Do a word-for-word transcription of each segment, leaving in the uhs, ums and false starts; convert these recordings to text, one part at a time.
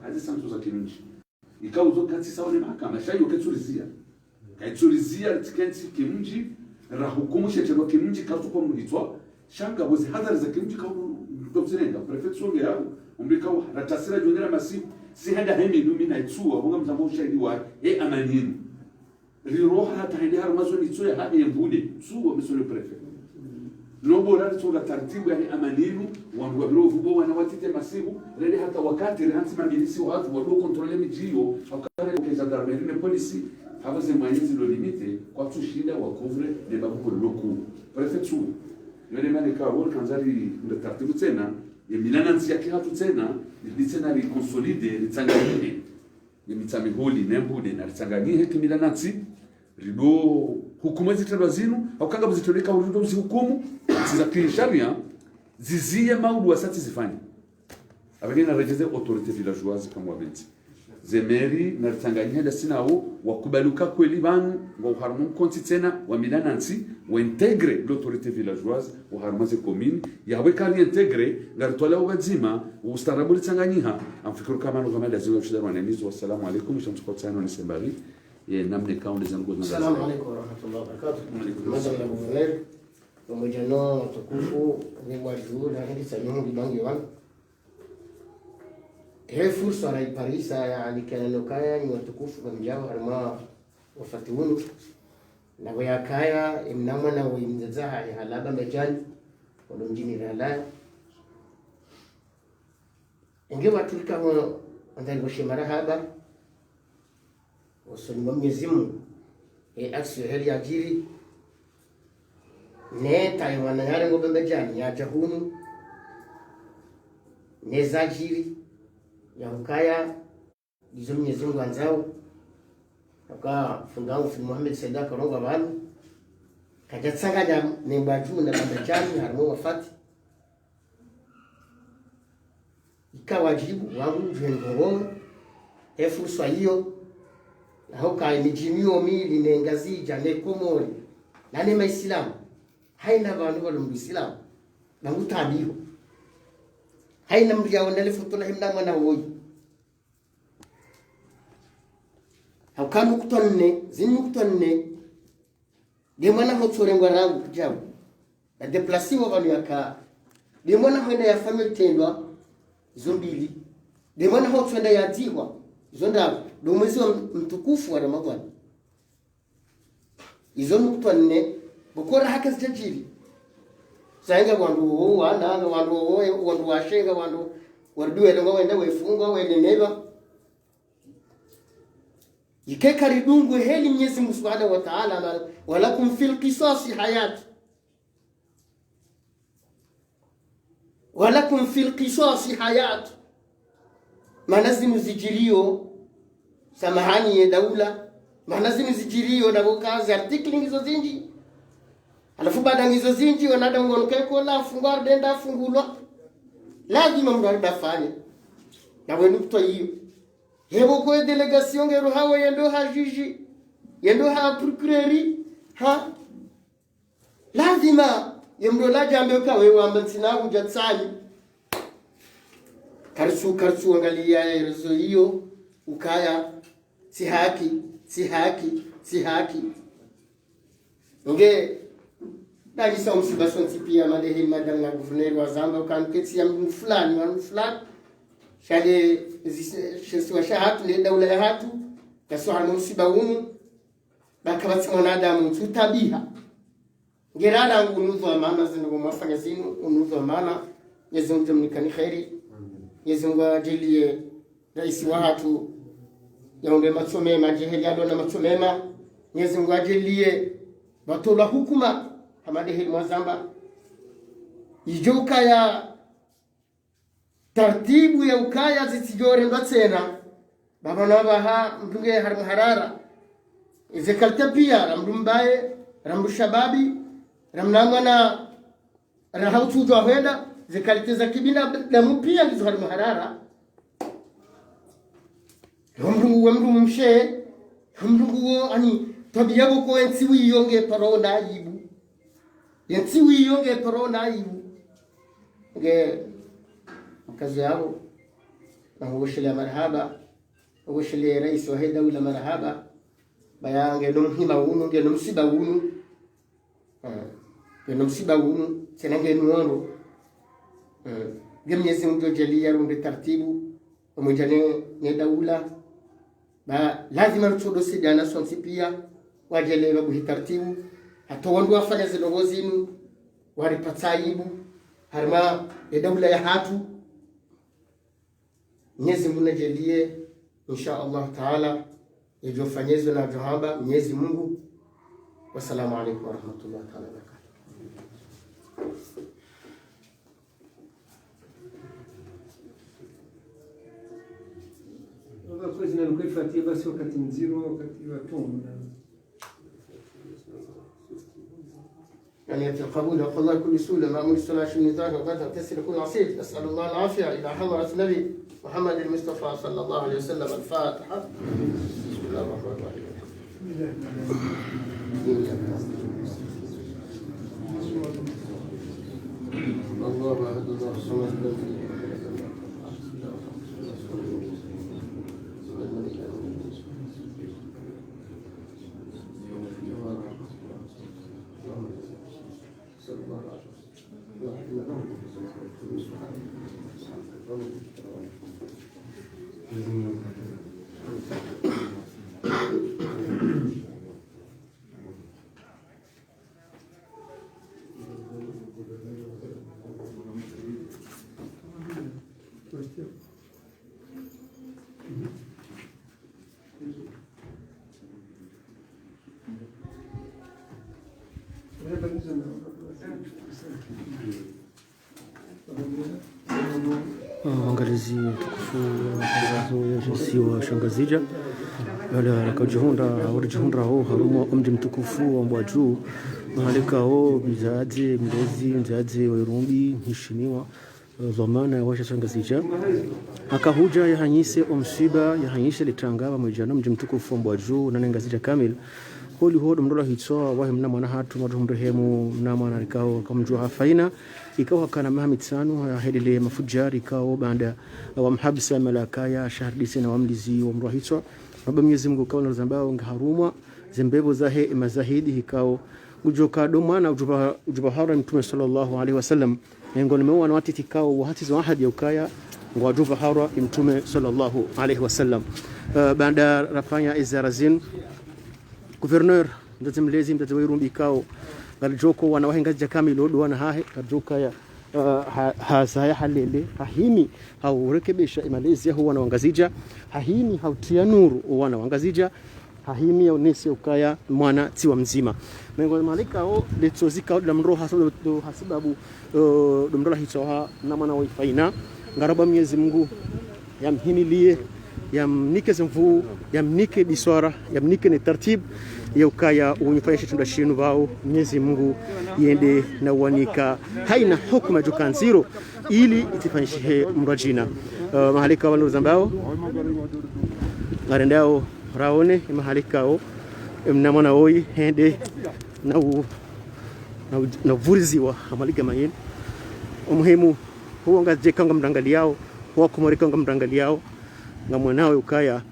hazi sanction za kimdji. Ikao zo katsi sawa ne mahakama, sha iyo ketsurizia. Kaitsurizia, ritsikentsi kimdji, rahukumu shetendwa kimdji, katsu kwa mhitswa, sha nga wozi hadhari za kimdji, kau, kau zirenga, préfet tsonge yao, umbi kau, ratasira djongera masihu, si handa hemi numi na itsuwa, wonga mzambo ushahidi wa, e amani yinu. Riroha hata hende harumwa zo nitso ya hahe mbude, tsuwa, monsieur le préfet. No bora ritsonga taratibu yahe amani yinu, wandru wapviro vubo wana watite masihu, rende hata wakati rehantsi mamilisi watru wado contrôler midji iyo, hauka rende ke gendarmerie ne polisi, hapvo ze moyens zilo limité, kwatsushinda wa couvrir ne babuko loko. Préfet tsuwa. Yo ne mana ikao, kandza ri, nda taratibu tsena, ye mila na ntsi ya kihatru tsena, ri tsena ri consolider, ritsanganyihe. Ye Mitsamihuli, ne mbude, naritsanganyihe kimila na ntsi, rido hukumu zitrendwa zinu, hauka ngapvo zitrendwa ikao rido zihukumu, tsi za kisharia, ziziye maudu wasatsi zifanye. Apvenge naredjeze autorité villageoise kamwe wapvendze. Ze mairie, naritsanganyihe ndasi nawo, wakubali uka kweli pvanu, ngwao harumwa mkontsi tsena, wa mila na ntsi, wa intégrer l'autorité villageoise, wa harumwa ze commune, yawe kari intégrer, ngaritwala wo pvadzima, ustaarabu ritsanganyiha, ngamfikiri kama no kama lazima mshida rwa nemizo. Wassalamu alaikum, shamsu kwa tsano ni sembari, ye namne kaunde zangu zina. Assalamu alaikum warahmatullahi wabarakatuh. Wa alaikum assalam. Madame la gouverneur, pamoja no watukufu, ni mwa juu, na hindi sa nyungu bangi wan. He fursa raiparisa ya alikana no kaya ni watukufu ba mjao harumwa wafati wunu. Na waya kaya, imnamwa na wimzaza ha, ya halaba mejani, walo mdjini ralaya. Inge waturika wa, andali washe marahaba, usoni mwa Mwenyezi Mungu, e action heli yadjiri, ne taye mwana yale ngo Bambadjani yadja hunu, ne zadjiri, ya hukaya, izo Mwenyezi Mungu andzao, haka fundi wangu fundi Mohamed Said akarongoa pvanu, kadja tsanganya ne Mbadjuu na Bambadjani, harumwa wafati. Ika wadjibu wangu ndjwe ndrongowe, he fursa iyo, na hoka emidji miyo mili ne Ngazidja, ne Komori, na ne Maislamu. Haina pvanu pvalo mdru Islamu, na ngutabiho. Haina mdru yaonele foto la himna mwana woyi. Hauka nukutwa nne, zinu nukutwa nne, de mwana hotsorengwa rangu kudjau. Na déplacé wa pvanu yaka. De mwana hwenda yafanywa itrendwa, izo mbili. De mwana hotsoenda yadzihwa, izo ndraru. Do mwezi wa mtukufu wa Ramadhani. Izo nukutwa nne, bukora haka zidjadjiri. Zainga wandru wo, wana, nga wandru wo, wandru washe, nga wandru, wandru wele, nga wenda wefungwa, wele neba. Ike karidungwe heli Mwenyezi Mungu Subhanahu wa Ta'ala, na, ولكم في القصاص حياة. ولكم في القصاص حياة. Mana zinu zidjiriyo, samahani ye daula, mana zinu zidjiriyo na boka ze article ngizo zindji. Halafu baada ngizo zindji, wanadamu ngono keko la fungwa, denda fungulwa. Lazima mdru arudi afanye. Na wenu kutwa iyo. Hebo kwe délégation ngero hawe yendo ha juge, yendo ha procureur, ha? Lazima, ye mdru la djambe uka wewe wamba ntsina hudja tsani. Karitsu, karitsu angalia ye réseau iyo, ukaya, si haki, si haki, si haki. Nge, dalisa umsiba sontsi pia madehe madame la gouverneur wa zamba, uka nketsi ya mdru fulani, wa mdru fulani. Shale, zi, shesiwa shahatru, ne daula yahatru, kasuha no msiba unu. Baka batsi mwanadamu, ntsu tabiha. Ngerara ngu unudhu amana, zinu mwafanya zinu, unudhu amana, Mwenyezi Mungu mnikani kheri. Mwenyezi Mungu adjaliye raisi wahatru, yaumbe matso mema, djeheli yalo na matso mema. Mwenyezi Mungu adjaliye, batolwa hukuma, hama deheli mwazamba. Idjo ukaya tartibu ya ukaya zitsidjorendwa tsena. Baba na baha mdru nge harimwa harara. Ize kalite pia, ra mdru mbaye, ra mdru shababi, ra mna mwana, ra hautsudjwa hwenda, ze kalite za kibinadamu pia ngizo harimwa harara. Wa mdru, wa mdru mshe, wa mdru wo, ani, twabiya boko entsi wiyo nge paro na aibu. Entsi wiyo nge paro na aibu. Nge, mkazi yabo. Na huweshelea marahaba, huweshelea raisi wahe daula marahaba, baya ngeno mhima unu, ngeno msiba unu. Eh, ngeno msiba unu, tsena ngeno wandru. Eh, nge Mnyezi Mungu yodjaaliya runde taratibu, pvamwedja ne, ne daula. Ba lazima rutsodo sidjana sontsi piya, wadjele babuhi taratibu. Hata wandru wafanya zindrongo zinu, waripvatsa aibu, harimwa ye daula yahatru. Mnyezi Mungu nadjaaliye, insha Allah Taala, yedjofanya izo nadjohamba Mnyezi Mungu. Wassalamu alaikum warahmatullahi taala wabarakatuh. Baba, kwezi na nukweli Fatiha, basi wakati mdziro, wakati wa tomu na يعني في القبول وقضاء كل سؤال، ما أمر الصلاة من ظاهر وباطن، تسر كل عسير. نسأل الله العافية إلى حضرة النبي محمد المصطفى صلى الله عليه وسلم. الفاتحة. بسم الله الرحمن الرحيم. الله أحد، الله الصمد، لم يلد ولم يولد. Waangalizi watukufu, matangazo ya shisiwa sha Ngazidja. Baada ya raka udjihundra, udjihundra ho harumwa omdji mtukufu wa Mbwadjuu, mahala ikao mdzadze, mlezi, mdzadze wa irumbi, mheshimiwa, eh, dhwamana wa shisiwa sha Ngazidja, aka hudja yahanyise omsiba, yahanyise litranga pvamwedja no mdji mtukufu wa Mbwadjuu, na ne Ngazidja kamili. Holiho ndo mndru la hitswa wahe mna mwana hatru, Mngu namrehemu, mna mwana ikao kamdjuwa ha Faina, ikao hakana maha mitsanu, hahelele mafudjari, ikao baanda wamhabisa malakaya, shahardise na wamlizi wa mndru la hitswa. Baba Mnyezi Mungu ikao na ruzambao nga harumwa zembepvo zahe emazahidi, ikao ngudjoka ndo mwana udjuba, udjuba harwa Mtrume swallallahu alayhi wasallam. Miongoni mwa wana watiti ikao wahatsizo ahadi ya ukaya ngwadjuba harwa Mtrume swallallahu alayhi wasallam. Eh, baanda rafanya eziara zinu, gouverneur, mdzadze mlezi, mdzadze wa irumbi ikao ngalidjoko wana wahe Ngazidja kamili ndo wana hahe, ngalidjoka ya, eh, ha, hazaya halele, hahimi, haurekebesha emalezi yaho wana wa Ngazidja, hahimi, hautriya nuru owana wa Ngazidja, hahimi yaonese ukaya mwana tsi wa mdzima. Miongoni mwa likao, letsozi ikao ndo la mndru hasa-, ndo hasibabu, eh, ndo mndru la hitswa ha na mwana wa Faina. Ngaromba Mnyezi Mungu yamhimiliye, yamnike zimvu, yamnike biswara, yamnike ne taratibu, ya ukaya unyifanyishe shitrendwa shinu pvao, Mnyezi Mungu yende na uwanika haina hukuma djuka ndziro, ili itsifanyishihe mndru djina. Eh, mahala ikao wanu ruzambao, ngarendao raone, mahala ikao, mna mwana woyi, hende, na u-, na u-, na uvuriziwa, amaliga mayini. Omuhimu, huwa Ngazidja ikao ngamrangaliyao, huwa Komori ikao ngamrangaliyao, ngamwonao ukaya,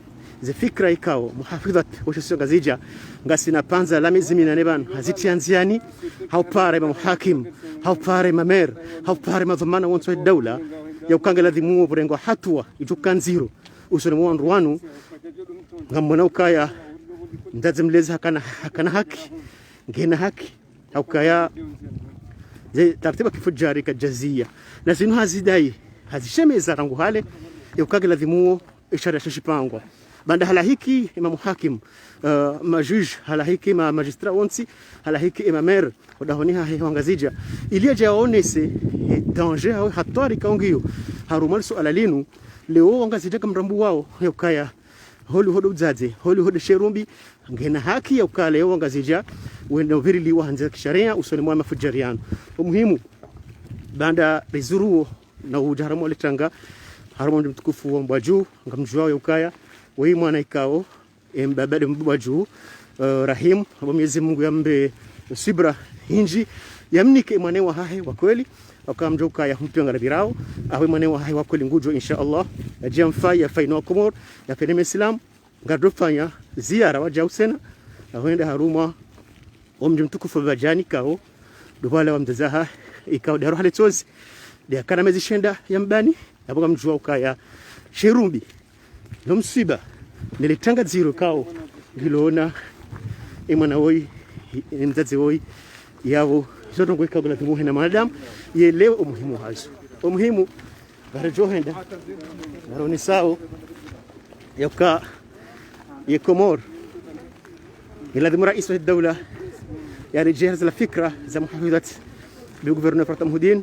ze fikira ikao, muhafidhat, wa shisiwa sha Ngazidja, ngasina pvandza la mezi minane pvanu, hazitriya ndziani, haupara emamuhakim, haupara emamere, haupara emadhwamana wontsi wa daula, ya ukaya nge ladhimu wo pvurengwa hatuwa, idjuka ndziro, usoni mwa wandru wanu, ngamwona ukaya, mdzadze mlezi hakana, hakana haki, ngena haki, ha ukaya, ze taratibu kifudjari kadjaziya. Na zinu hazidai, hazishemeza rangu hale, ya ukaya nge ladhimu wo, esharia shashipangwa. Baanda halahiki emamuhakim, eh, majuge, halahiki emamagistrat wontsi, halahiki emamere, odahoni hahe wa Ngazidja. Ili yadje yaonese, eh, danger, hawe hatwari ikao ngiyo. Harumwa lisuala linu, leo wa Ngazidja ngamrambuwao, ya ukaya, holiho ndo udzadze, holiho nde she irumbi, ngena haki ya ukaya leo wa Ngazidja, wende uviriliwa ha ndzia kisharia, usoni mwa emafudjari yanu. Omuhimu, baanda rizuruwo, na udja harumwa litranga, harumwa mdji mtukufu wa Mbwadjuu, ngamdjuwao ya ukaya, woyi mwana ikao, embaba nde Mbwadjuu, eh, Rahim, abo Mnyezi Mungu yambe subira hindji, yamnike mwana wahahe wa kweli, Hauka ngamdjo ukaya humpiwa ngarapvirao, awe mwana wahahe wa kweli ngudjo, insha Allah. Yadje yamfayi, yafayi no Wakomori, yapvene Maislamu, ngaridjofanya ziara wadja usena, ahwende harumwa omdji mtukufu wa Mbadjini ikao, ndo pvala wamdzadze wahahe, ikao ndaro hale tsozi, ndeyakana mezi shenda ya mbani, yapvo ngamdjuwa ukaya sherumbi, no mswiba, nele tanga dziro ikao, ngilo ona, emwana woyi, emdzadze woyi, yapvo, izo ndrongoo ikao ngiladhimu hena mwanadamu, yelewe omuhimu wazo. Omuhimu, ngaridjo henda, ngaronesao, yauka, ye Komori. Ngiladhimu rais wa daula, yaani jihaz la fikra za muhafidhat, bi gouverneur Farta Muhudin,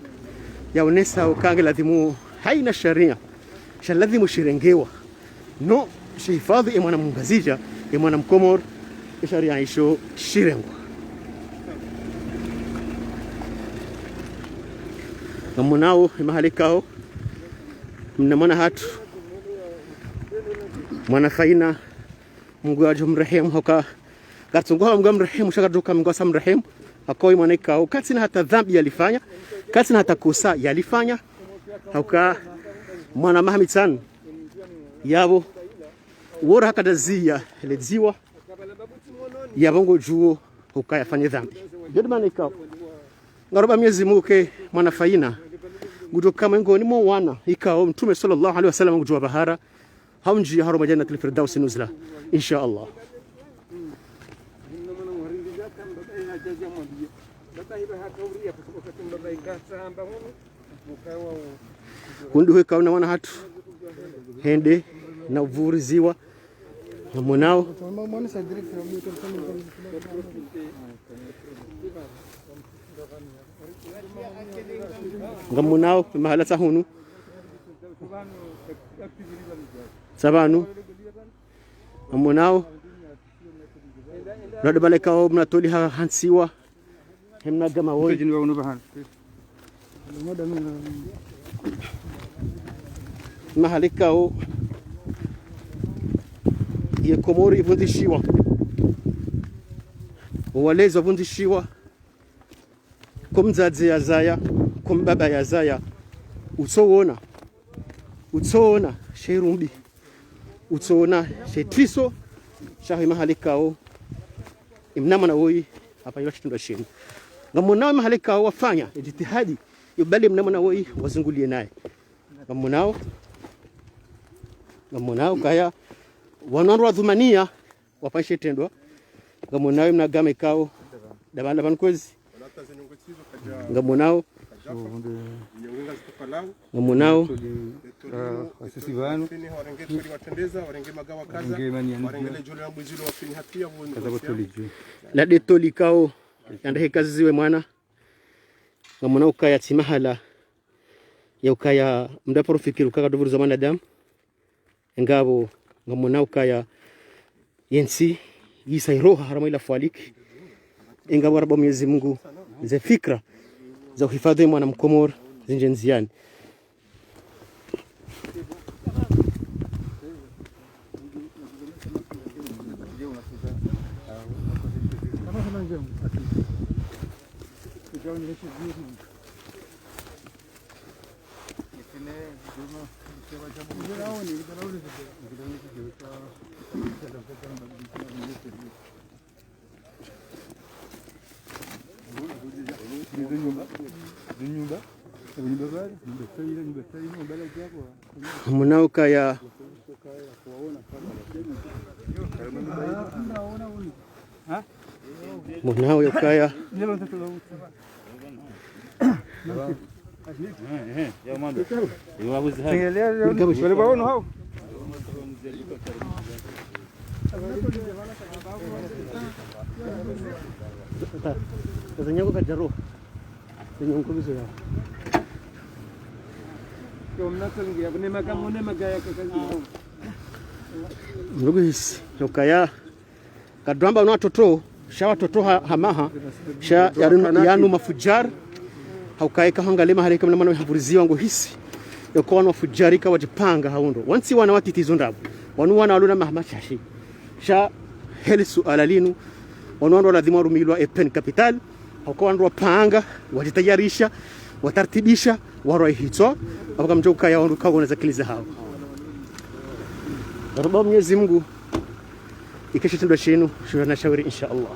yaonesa uka ngiladhimu haina sharia, sha ladhimu shirengewa. No, shihifadhi emwana mngazidja, emwana mkomori, esharia isho shirengwa. Ngamonao, emahala ikao, mna mwana hatru, mwana Faina, Mungu yadjo mrehemu, hauka karitsungu hamba Mungu yamrehemu, sha karitsuka Mungu yasa mrehemu, hauka oyi mwana ikao, katsina hata dhambi yalifanya, katsina hata kosa yalifanya, hauka mwana maha mitsanu, yapvo, wora hakadaziya, ledziwa, yapvo ngodjuo, hauka yafanye dhambi. Yo ndo mana ikao. Ngaroba Mwenyezi Mungu ke mwana Faina, ngudjo kaya mwengoni mwa wana, ikao Mtrume swallallahu alayhi wasallam ngudjo wapvahara, haundjiya harumwa Jannatul Firdausi nuzula, insha Allah. Wundru hweka una mwana hatru, hende na upvuriziwa, ngamonao. Ngamonao, mahala tsa hunu. Tsa pvanu. Ngamonao. Lwade pvala ikao mna toli ha, hantsiwa. Hemna gama woyi. Mahala ikao. Ye Komori ipvundzishiwa. Owalezi wapvundzishiwa. Ko mdzadze yazaya, ko mbaba yazaya, utsoona, utsoona sherumbi, utsoona shetriso, shaho emahala ikao, emna mwana woyi, hapvanyilwa shitrendwa shinu. Ngamonao emahala ikao wafanya, ejitihadi, yo ubali emna mwana woyi, wazunguliye naye. Ngamonao, ngamonao, kaya, wanu wandru wadhumaniya, wafanyishe shitrendwa. Ngamonao emna gama ikao. Ndapvanu, ndapvanu kwezi. Ngamonao. Ngamonao. Lade toli ikao. Yandre heka ziziwe mwana. Ngamonao ukaya tsi mahala. Ya ukaya mndru aparo fikiri uka kadjo pvuriza mwanadamu. Engapvo, ngamonao ukaya, yentsi, yisa iroha harumwa ila faliki. Engapvo, ngaroba Mwenyezi Mungu, ze fikra, za uhifadhi mwana mkomori, zindje ndziani. Ngamonao ukaya. Ngamonao ukaya. Mndru kuhisi ukaya. Kadjwamba wanu watoto, sha watoto ha, hamaha, sha yanu, yanu mafudjari, ha ukaya eka hwangalia mahala eka mna mwana wahapvuriziwa ngohisi, yauka wanu wafudjari eka wadjipanga ha undro. Wantsi wana watiti zo ndrabo, wanu wana walo na maha mashashi. Sha heli suala linu, wanu wandru waladhimu warumilwa e peine capitale, ha uka wandru wapanga, wadjitayarisha, watartibisha, warwaye hitswa, apvo kamdjo ukaya wandru kawo na zakili zahawo. Romba Mwenyezi Mungu, ikeshe shitrendwa shinu, shura na shawiri, insha Allah.